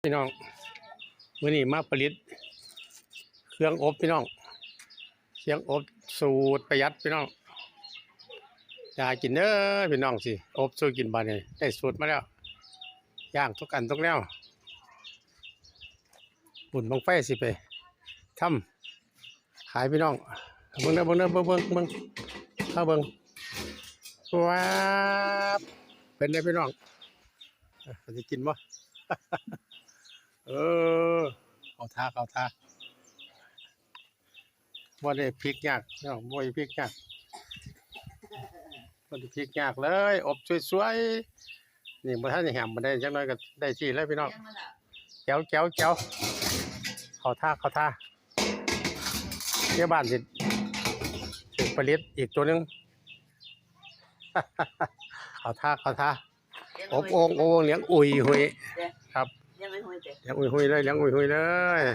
ພີ່ນ້ອງ ມື້ນີ້ມາຜະລິດເຄື່ອງອົບພີ່ນ້ອງ ເຄື່ອງອົບສູດປະຢັດພີ່ນ້ອງ ຢ່າກິນເດີພີ່ນ້ອງ ຊິອົບສູ່ກິນບາດນີ້ ໄດ້ສູດມາແລ້ວ ຍ່າງທຸກອັນທຸກແນວ ບຸນບັ້ງໄຟຊິໄປທຳ ຂາຍພີ່ນ້ອງ ເບິ່ງເດີ ເບິ່ງເດີ ເບິ່ງ ເບິ່ງ ເບິ່ງ ເຮົາເບິ່ງ ວ້າບ ເປັນໄດ໋ພີ່ນ້ອງ ເອີ ເຂົາຊິກິນບໍ່ ເອີ ເຂົ້າທ່າ ເຂົ້າທ່າ ບໍ່ໄດ້ພິກຍາກພີ່ນ້ອງ ບໍ່ໄດ້ພິກຍາກ ບໍ່ໄດ້ພິກຍາກເລີຍ ອົບສວຍໆ ນີ້ບໍ່ທັນໄດ້ແຮມປານໃດ ຈັກໜ້ອຍກໍໄດ້ທີ່ແລ້ວພີ່ນ້ອງ ແຈ໋ວ ແຈ໋ວ ແຈ໋ວ ເຂົ້າທ່າ ເຂົ້າທ່າ ເຈົ້າບ້ານຊິຖືກຜະລິດອີກຕົວໜຶ່ງ ເຂົ້າທ່າ ເຂົ້າທ່າ ອົບໂອ່ງ ອົບໂອ່ງ ລ້ຽງອຸຍຫຸຍ ເດ້ ຄັບ ລ້ຽງອຸຍຫຸຍເດ້ ລ້ຽງອຸຍຫຸຍເລີຍ ເອີ